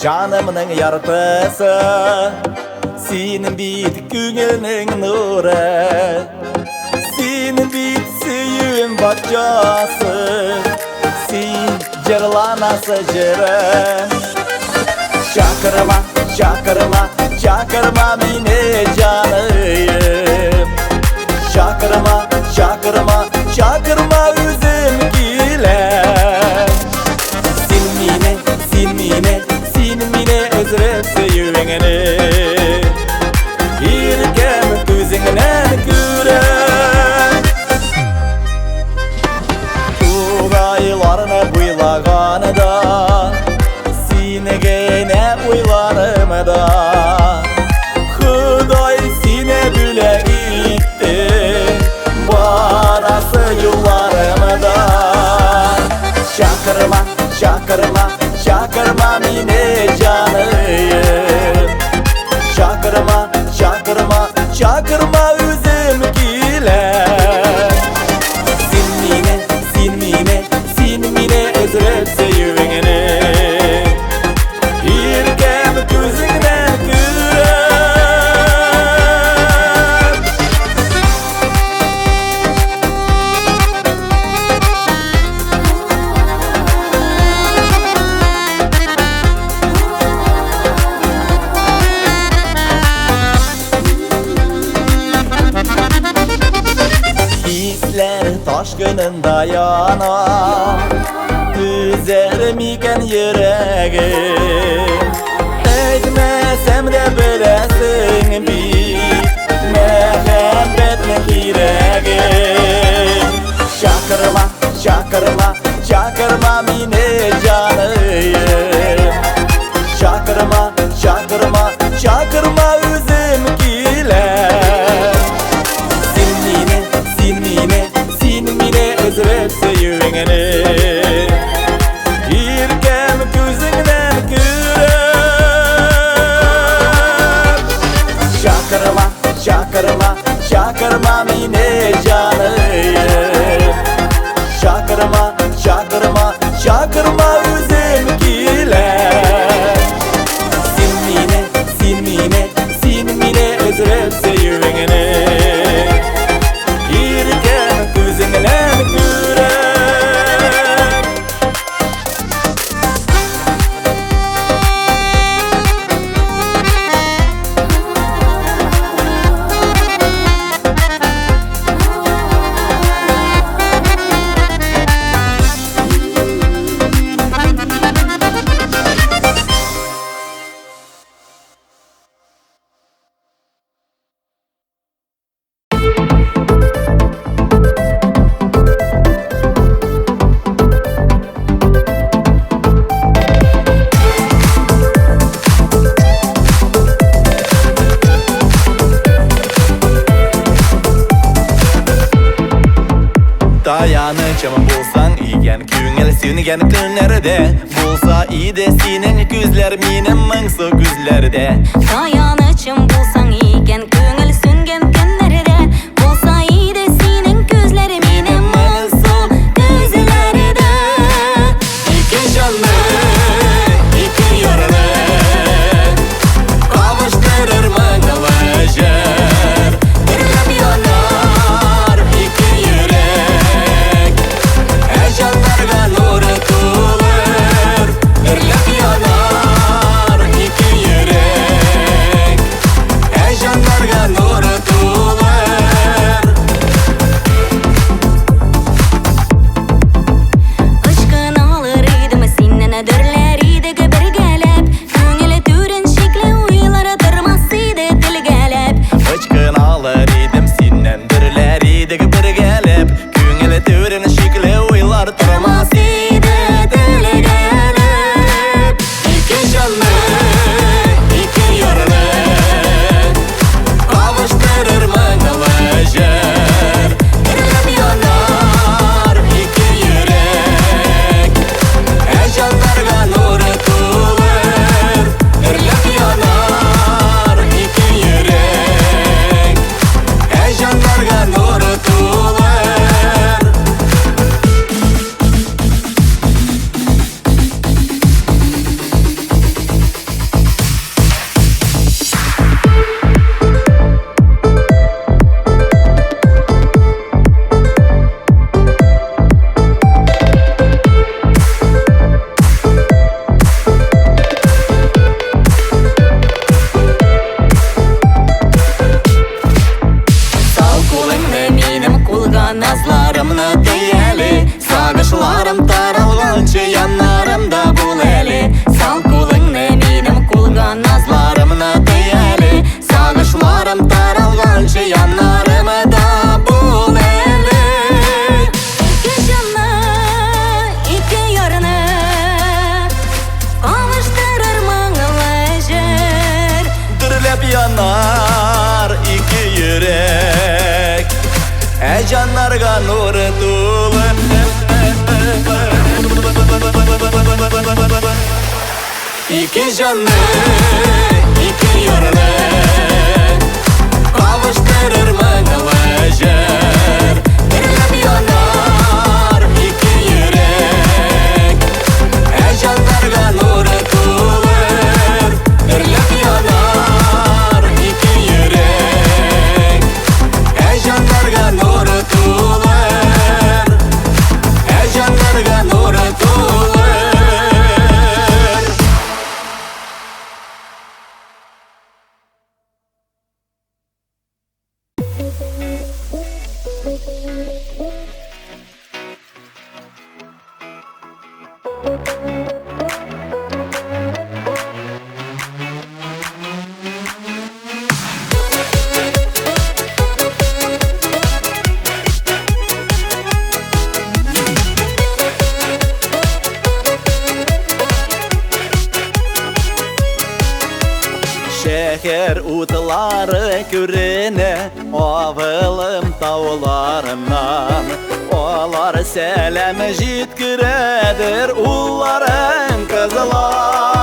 Җанымның яртысы, син бит күңелнең нуры. Син бит сөюем бакчасы, син җырланасы җырым. Чакырма, чакырма, чакырма мине җаныем. Чакырма, чакырма, чакырма үзем киләм. Син мине, син мине, син мине өзелеп сөюеңне Иркәм күзеңнән күрәм. Тугайларны буйлаганда сине генә уйларым да. Ходай сине бүләк итте барасы юлларымда. Чакырма, чакырма, чакырма мине җаныем. Чакырма, чакырма, чакырма үзем киләм. Син мине, син мине, син мине өзелеп сөюеңне Иркәм күзеңнән күрәм. Хисләр ташкынында яна, Түзәр микән йөрәгем? Әйтмәсәм дә беләсең бит мәхәббәтнең кирәген. Чакырма, чакырма, чакырма мине җаныем. Чакырма, чакырма, чакырма үзем киләм. Син мине, син мине, син мине өзелеп сөюеңне Иркәм күзеңнән күрәм. Чакырма, чакырма, чакырма мине җаныем. Чакырма, чакырма, чакырма үзем киләм. Син мине, син мине, син мине өзелеп сөюеңне Иркәм күзеңнән күрәм. Таянычым булсаң икән күңел сүнгән көннәрдә, Булса иде синең күзләр минем моңсу күзләрдә. Таянычым булсаң икән күңел сүнгән көннәрдә, Булса иде синең күзләр минем моңсу күзләрдә. Ике җанны, ике ярны кавыштырыр моңлы җыр. Дөрләп янар ике йөрәк, ә җаннарга нур тулыр. Дөрләп янар ике йөрәк, ә җаннарга Җаннарга нуры тулы. Ике җанны, ике ярны кавыштырыр моңлы җыр. Дөрләп янар ике йөрәк, ә җаннарга нуры тулыр. Дөрләп янар ике йөрәк, ә җаннарга нуры тулыр. Ә җаннарга нуры тулыр. Шәһәр утлары күренә авылым тауларыннан. Алар сәлам җиткерәдер улларың, кызларыңнан.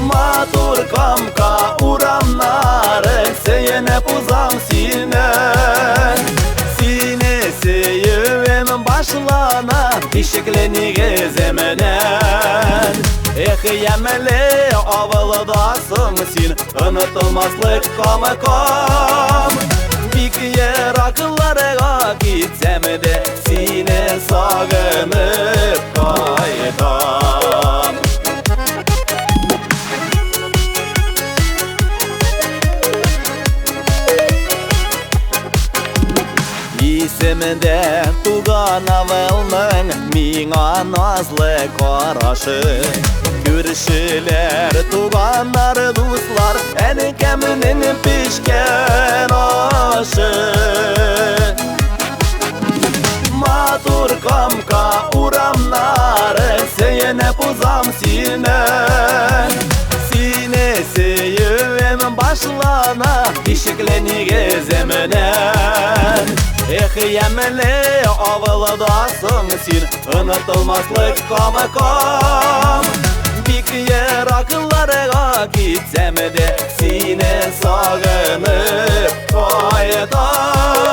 Матур Камка урамнары, сөенеп узам сине. Сине сөюем башлана тишекле нигеземнән. Эх, ямьле авылдасың син, онытылмаслык Камкам. Бик еракларга китсәм дә, сине сагынып кайтам. Исемдә туган авылның миңа назлы карашы. Күршеләр, туганнар, дуслар, әнкәмнең пешкән ашы. Матур Камка урамнары, сөенеп узам сине. Сине сөюем башлана тишекле нигеземнән. Эх, ямьле авылдасың син, онытылмаслык Камкам. Бик еракларга китсәм дә, сине сагынып кайтам.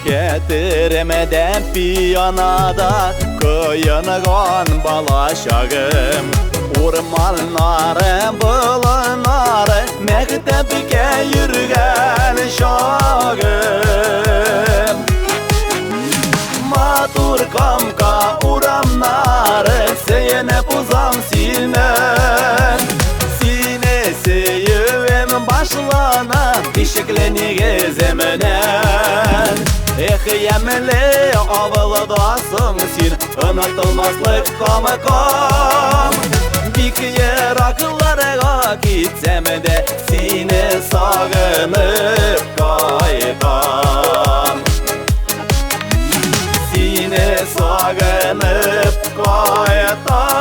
Хәтеремдә пианода коенган бала чагым. Урманнары, болыннары, мәктәпкә йөргән чагым. Матур Камка урамнары, сөенеп узам сине. Сине сөюем башлана тишекле нигеземнән. Эх, ямьле авылдасың син, онытылмаслык Камкам. Бик еракларга китсәм дә, сине сагынып кайтам. Сине сагынып кайтам.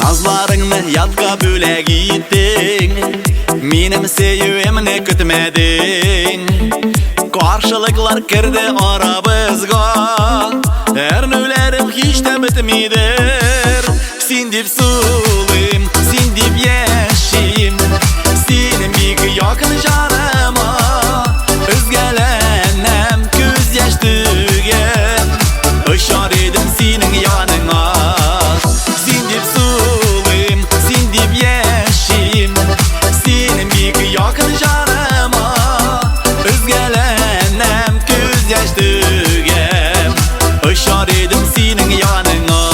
Назларыңны ятка бүләк иттең, минем сөюемне көтмәдең. Каршылыклар керде арабызга, әрнүләрем һич тә бетмидер. Син дип сулыйм, син дип яшим. Синең бик якын җаныма. Өзгәләнәм, күз яшь түгәм. Очар идем синең яныңа. Син дип сулыйм, син дип яшим. Синең бик якын җаныма. Өзгәләнәм, күз яшь түгәм. Очар идем синең яныңа.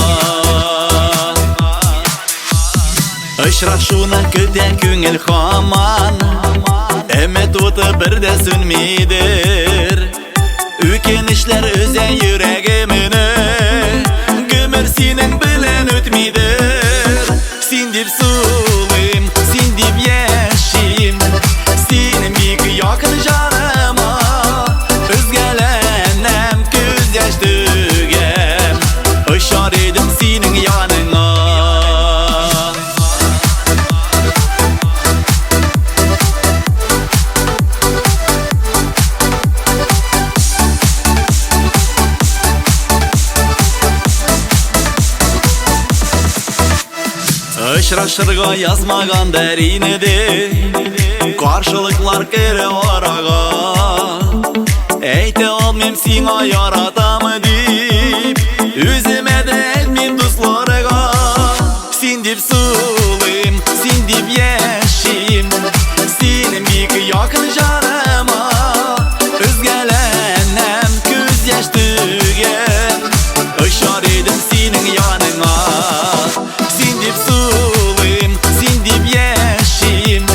Очрашуны көтә күңел һаман. Өмет уты бер дә сүнмидер. Үкенечләр өзә йөрәгемне. Гомер синең белән үтмидер. Син дип сулыйм, син дип яшим. Синең бик якын җаныма. Өзгәләнәм, күз яшь түгәм. Очар идем синең яныңа. Очрашырга язмагандыр инде. Каршылыклар керә арага. Әйтә алмыйм сиңа яратам дип. Үземә дә әйтмим дусларга. Син дип сулыйм, син дип яшим. Синең бик якын җаныма. Өзгәләнәм, күз яшь түгәм. Очар идем синең яныңа. Син дип сулыйм, син дип яшим.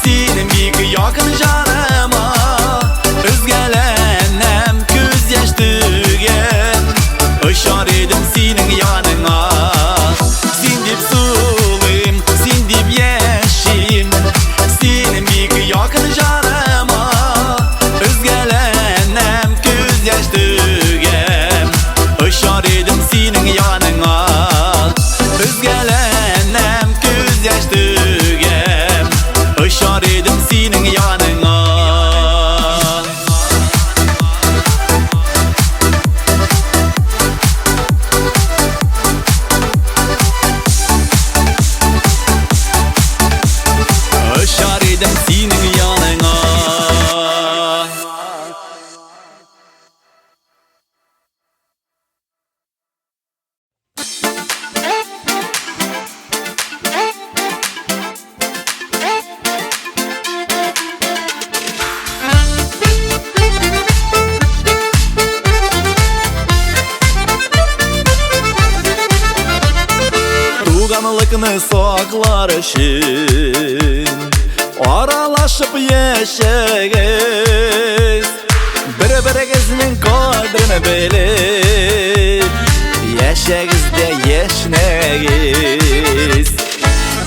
Синең бик якын җаныма. Өзгәләнәм, күз яшь түгәм. Очар идем синең яныңа. Син дип сулыйм, син дип яшим. Синең бик якын җаныма. Өзгәләнәм, күз яшь түгәм. Очар идем синең яныңа. Өзгәләнәм, күз яшь түгәм. Очар идем синең яныңа. Очар идем синең яныңа. Туганлыкны саклар өчен аралашып яшәгез. Бер-берегезнең кадерен белеп яшәгез дә яшьнәгез.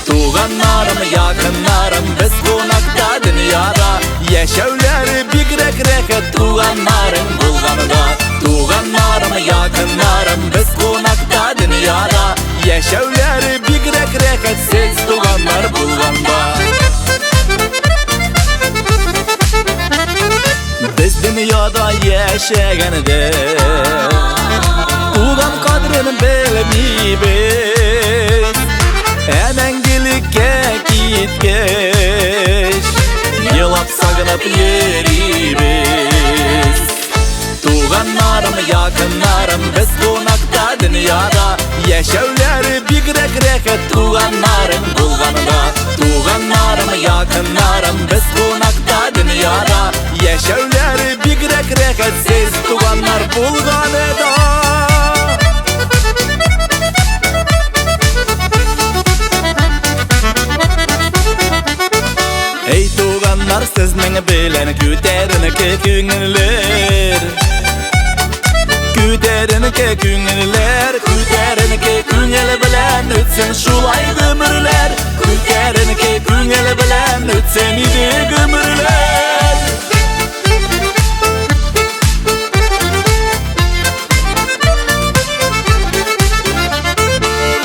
Туганнарым, якыннарым, без кунакта дөньяда. Яшәүләре бигрәк рәхәт туганнарым булганда. Туганнарым, якыннарым, без кунакта дөньяда. Яшәүләре бигрәк рәхәт сез туганнар булганда. Без дөньяда яшәгәндә туган кадерен белмибез. Ә мәңгелеккә киткәч елап сагынып йөрибез. Туганнарым, якыннарым, без кунакта дөньяда. Яшәүләре бигрәк рәхәт туганнарым булганда. Туганнарым, якыннарым, без кунакта дөньяда. Яшәүләре бигрәк рәхәт сез туганнар булганда. Ey туганнар, сезнең белән күтәренке күңелләр. Күтәренке күңелләр, күтәренке күңел белән үтсен шулай гомерләр. Күтәренке күңел белән үтсен иде гомерләр.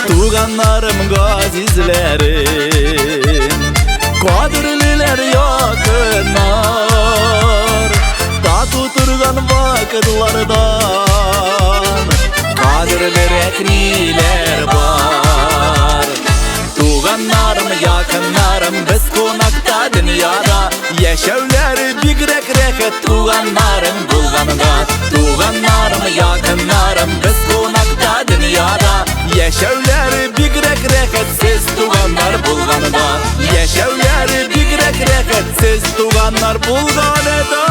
Туганнарым, газизләрем, кадерлеләр, якыннар. Тату торган вакытлардан кадерлерәк ниләр бар? Туганнарым, якыннарым, без кунакта дөньяда. Яшәүләре бигрәк рәхәт туганнарым булганга. Туганнарым, якыннарым, без кунакта дөньяда. Яшәүләре бигрәк рәхәт сез туганнар булганга. Яшәүләре бигрәк рәхәт сез туганнар булганда.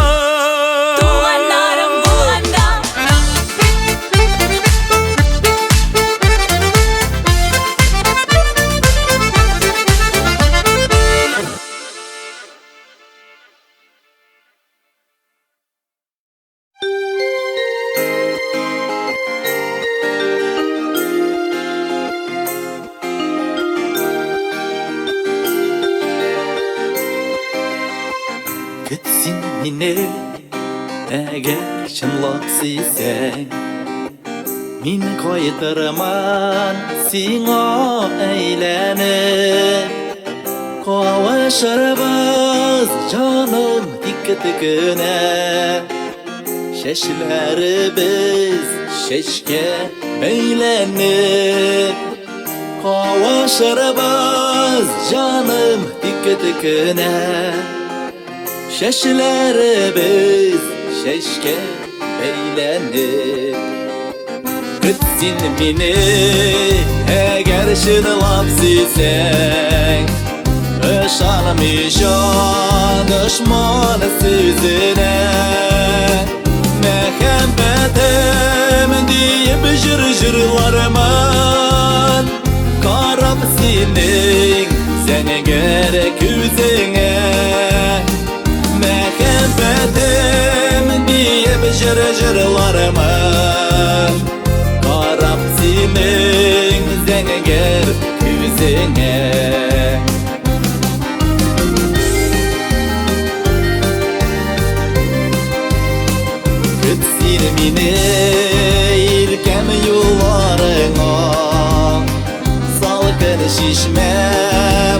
Туганнарым булганда. Көт син мине, әгәр чынлап сөйсәң, мин кайтырман сиңа әйләнеп. Кавышырбыз, җаным, тик кенә. Чәчләребез чәчкә бәйләнеп. Кавышырбыз, җаным, тик кенә. Чәчләребез чәчкә бәйләнеп. Көт син мине, әгәр чынлап сөйсәң, ышанмыйча дошман сүзенә. Мәхәббәтем диеп җыр җырлармын, карап синең зәңгәр күзеңә. Мәхәббәтем диеп җыр җырлармын, карап синең зәңгәр күзеңә. Көт син мине, иркәм, юлларыңа, салкын чишмә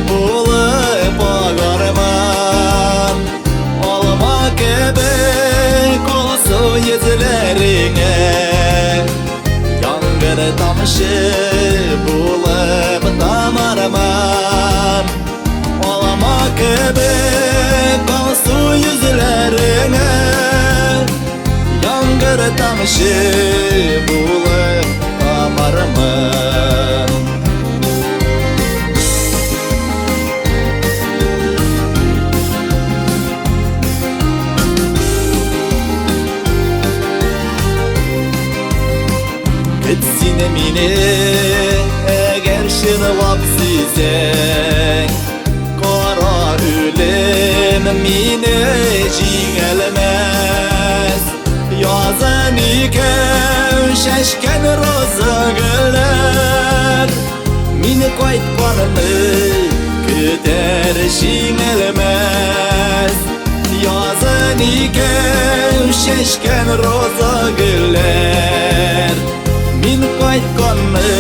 булып агармын. Алма кебек алсу йөзләреңә, яңгыр тамчы булып тамармын. Алма кебек алсу йөзләреңә, яңгыр тамчы булып тамармын. Көт син мине, әгәр чынлап сөйсәң, кара үлем мине җиңәлмәс. Язын икәү чәчкән роза гөлләр, мин кайтканны көтәр җиңелмәс. Язын икәү чәчкән роза гөлләр, мин кайтканны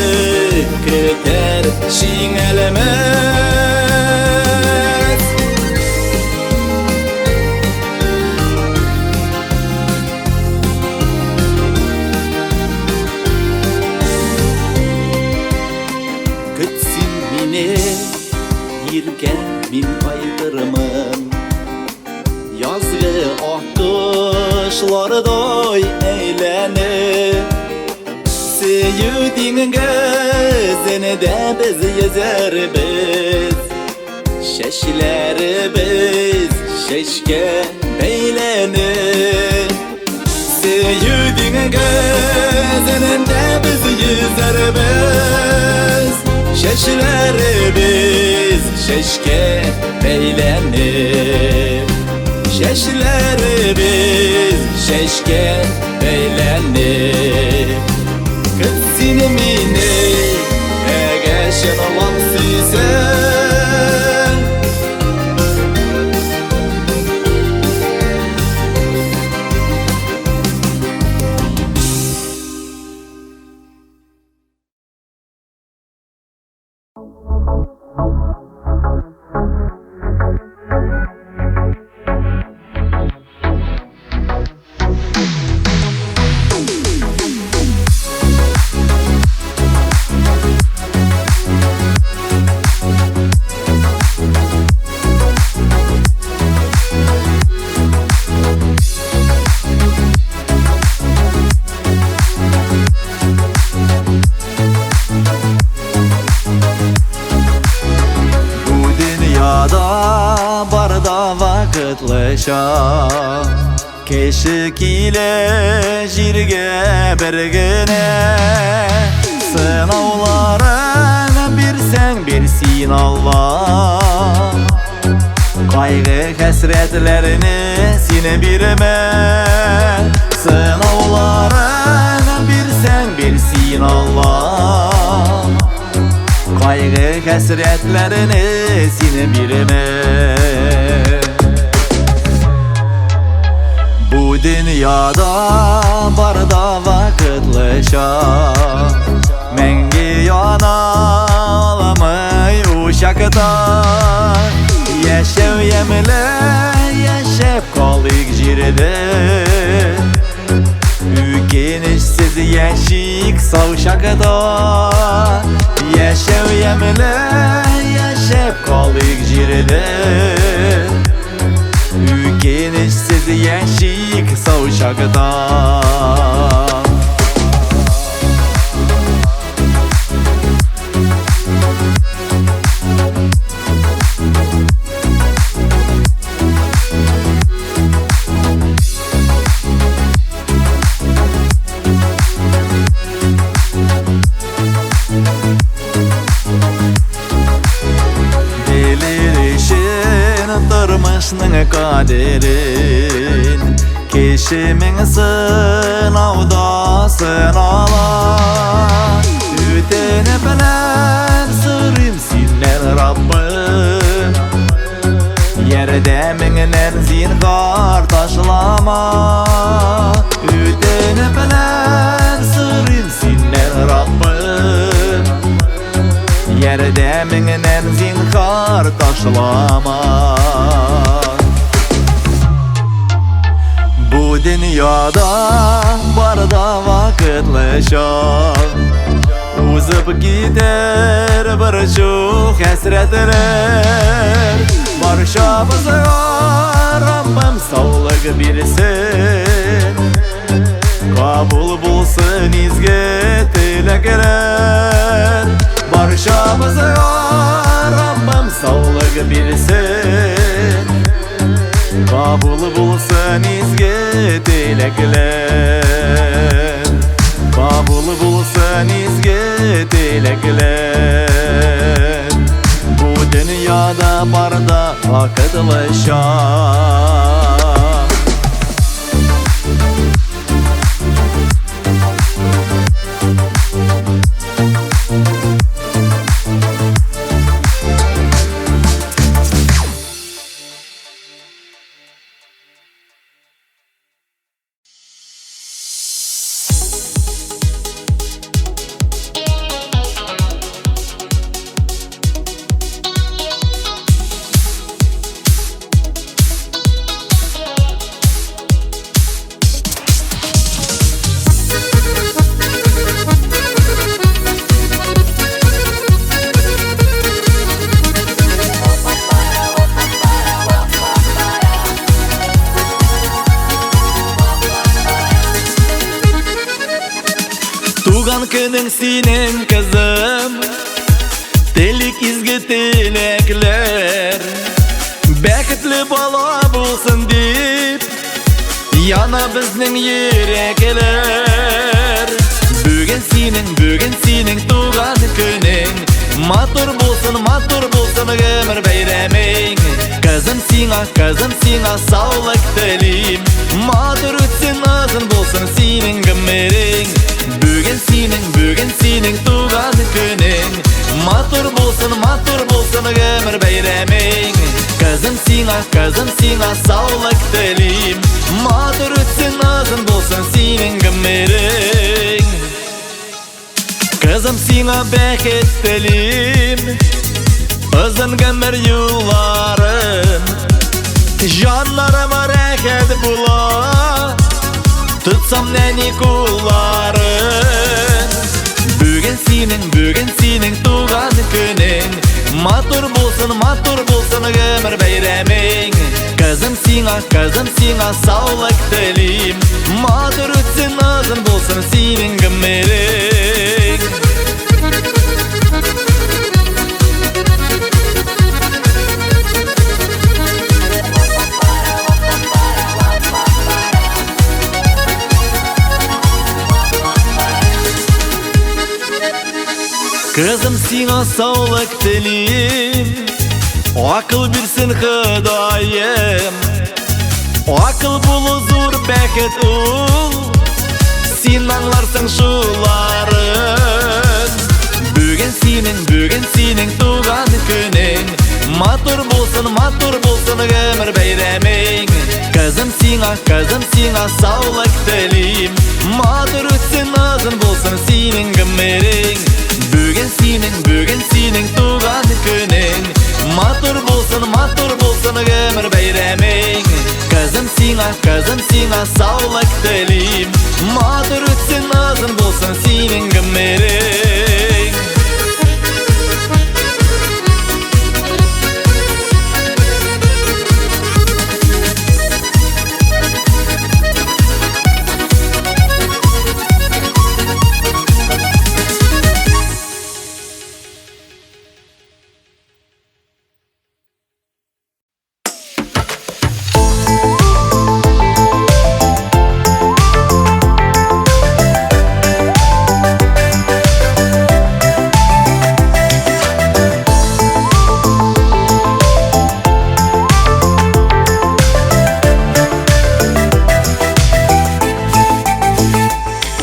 көтәр җиңелмәс. Көт син мине, иркәм, мин кайтырмын. Язгы аккошлардай әйләнеп, сөю диңгезендә без йөзәрбез. Чәчләребез чәчкә бәйләнеп. Сөю диңгезендә без йөзәрбез. Чәчләребез чәчкә бәйләнеп. Чәчләребез чәчкә бәйләнеп. Көт син мине, әгәр чынлап сөйсәң. Дөньяда бар да вакытлыча. Кеше килә җиргә бер генә. Сынауларын бирсәң бир син, Алла. Кайгы хәсрәтләрне син бирмә. Сынауларын бирсәң бир син, Алла. Кайгы хәсрәтләрне син бирмә. Бу дөньяда бар да вакытлыча. Мәңге яна алмый учакта. Яшәү ямьле, яшәп калыйк җирдә. Үкенечсез яшик сау чакта. Яшәү ямьле, яшәп калыйк җирдә. Үкенечсез яшик сау чакта. Белер өчен тормышның кадерен, кеше мең сынауда сынала. Үтенепләр сорыйм синнән, Раббым, ярдәмеңнән зинһар ташлама. Үтенепләр сорыйм синнән, Раббым, ярдәмеңнән зинһар ташлама. Бу дөньяда бар да вакытлыча. Узып китәр борчу хәсрәтләр. Барчабызга Раббым саулык бирсен. Кабул булсын изге теләкләр. Барчабызга Раббым саулык бирсен. Кабул булсын изге теләкләр. Кабул булсын изге теләкләр. Бу дөньяда бар да вакытлыча. Туган көнең синең, кызым, телик изге теләкләр. Бәхетле бала булсын дип, яна безнең йөрәкләр. Бүген синең, бүген синең туган көнең. Матур булсын, матур булсын гомер бәйрәмең. Кызым сиңа, кызым сиңа саулык телим. Матур үтсен, озын булсын синең гомерең. Бүген синең, бүген синең туган көнең. Матур булсын, матур булсын гомер бәйрәмең. Кызым сиңа, кызым сиңа саулык телим. Матур үтсен, озын булсын синең гомерең. Кызым сиңа бәхет телим, озын гомер юлларын. Җаннарыма рәхәт була, тотсам нәни кулларын. Бүген синең, бүген синең туган көнең. Матур булсын, матур булсын гомер бәйрәмең. Кызым сиңа, кызым сиңа саулык телим. Матур үтсен, озын булсын синең гомерең. сиңа саулык телим, акыл бирсен Ходаем. Акыл булу зур бәхет ул, син аңларсың шуларын. Бүген синең, бүген синең туган көнең, матур булсын, матур булсын гомер бәйрәмең. Кызым сиңа, кызым сиңа саулык телим, матур үтсен, озын булсын синең гомерең. Бүген синең, бүген синең туган көнең, матур булсын, матур булсын гомер бәйрәмең. Кызым сиңа, кызым сиңа саулык телим, матур үтсен, озын булсын синең гомерең.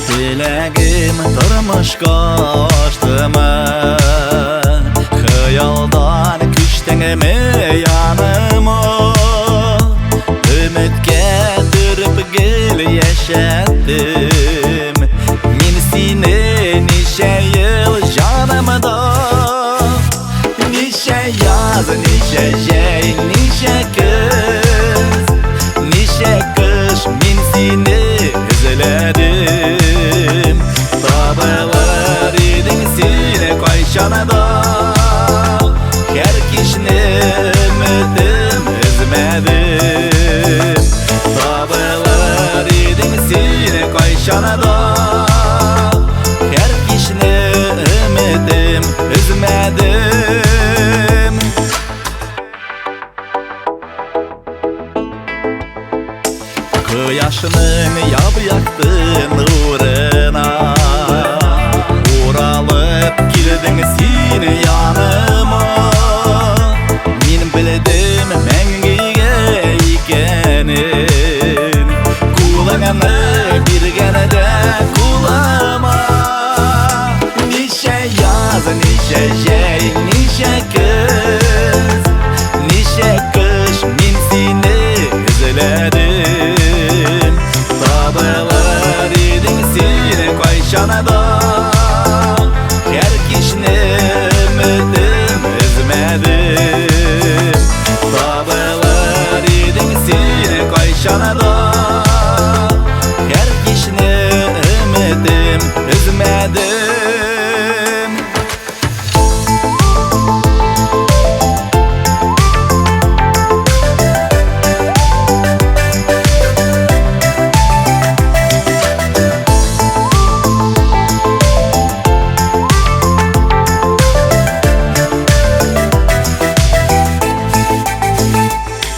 Теләгем тормышка аштымы, хыялдан күчтеңме яныма? Өметкә төреп гел яшәттем мин сине ничә ел җанымда. Ничә яз, ничә җәй, ничә көз, ничә кыш мин сине эзләдем. Табылыр идең син кайчан да, һәр кичне өметем өзмәдем. Табылыр идең син кайчан да, һәр кичне өметем өзмәдем. Кояшның яп-якты нурына уралып килдең син яныма. Мин белдем мәңгегә икәнен, кулыңны биргәндә кулыма. Ничә яз, ничә җәй, ничә көз, ничә кыш мин сине эзләдем. Табылыр идең син кайчан да, һәр кичне өметем өзмәдем. Табылыр идең син кайчан да, һәр кичне өметем өзмәдем.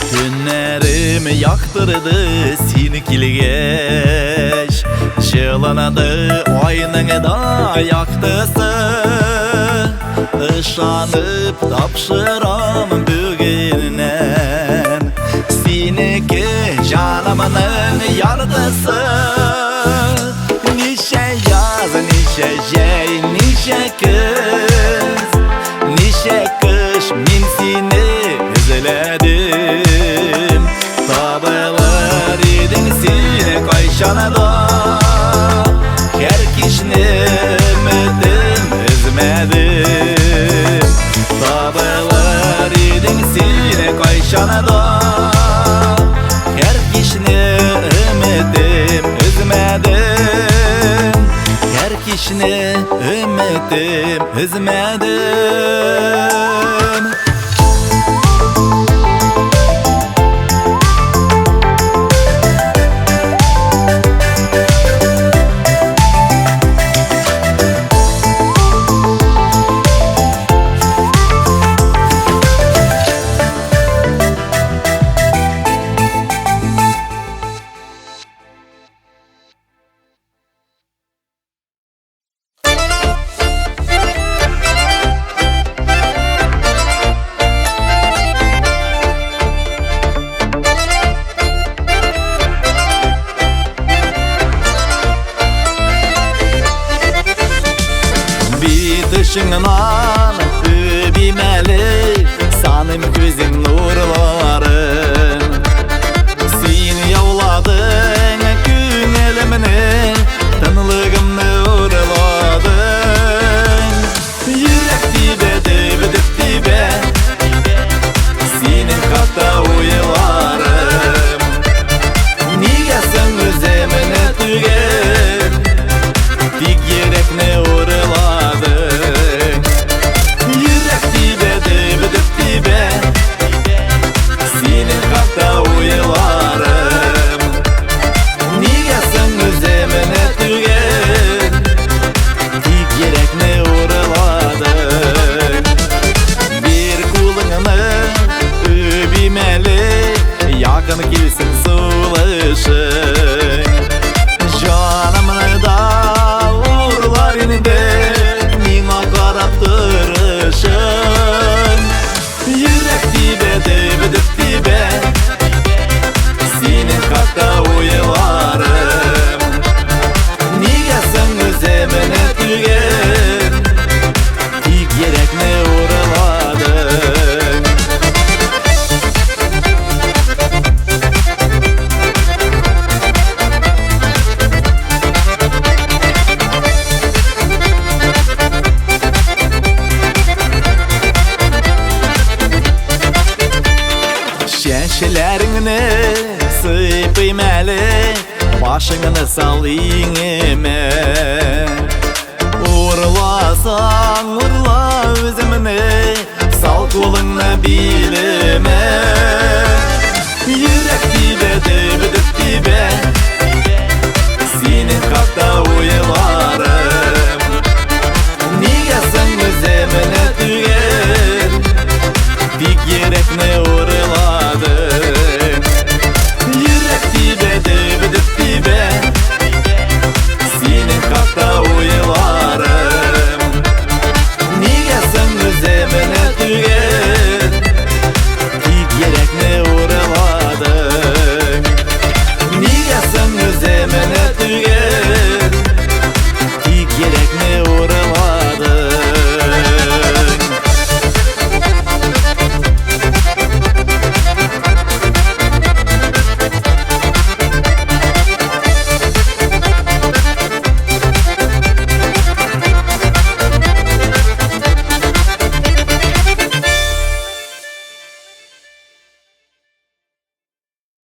Төннәрем яктырды син килгәч, җылынды айның да яктысы. Ышанып тапшырам бүгеннән, синеке җанымның яртысы. Ничә яз, ничә җәй, ничә көз, ничә кыш мин сине эзләдем. Табылыр идең син кайчан да, һәр кичне өметем өзмәдем. Табылыр идең син кайчан да, һәр кичне өметем өзмәдем. Һәр кичне өметем өзмәдем. Яратмыйм күзең нурларын. Син яуладың күңелемне, тынлыгымны урладың. Йөрәк тибә, дөп-дөп тибә, синең хакта уйларым. Нигә соң үземне түгел, тик йөрәкне урладың? Йөрәк тибә, дөп-дөп тибә, синең хакта уйларым. Нигә соң үземне түгел, тик йөрәкне урладың? Бир кулыңны, үбим әле, якын килсен сулышың. Җанымны да урлар инде, миңа карап торышың. Йөрәк тибә, дөп-дөп тибә, синең хакта уйларым. Нигә соң үземне түгел, тик йөрәкне урладың? Чәчләреңне сыйпыйм әле, башыңны сал иңемә. Урласаң, урла үземне, сал кулыңны билемә. Йөрәк тибә, дөп-дөп тибә, синең хакта уйларым.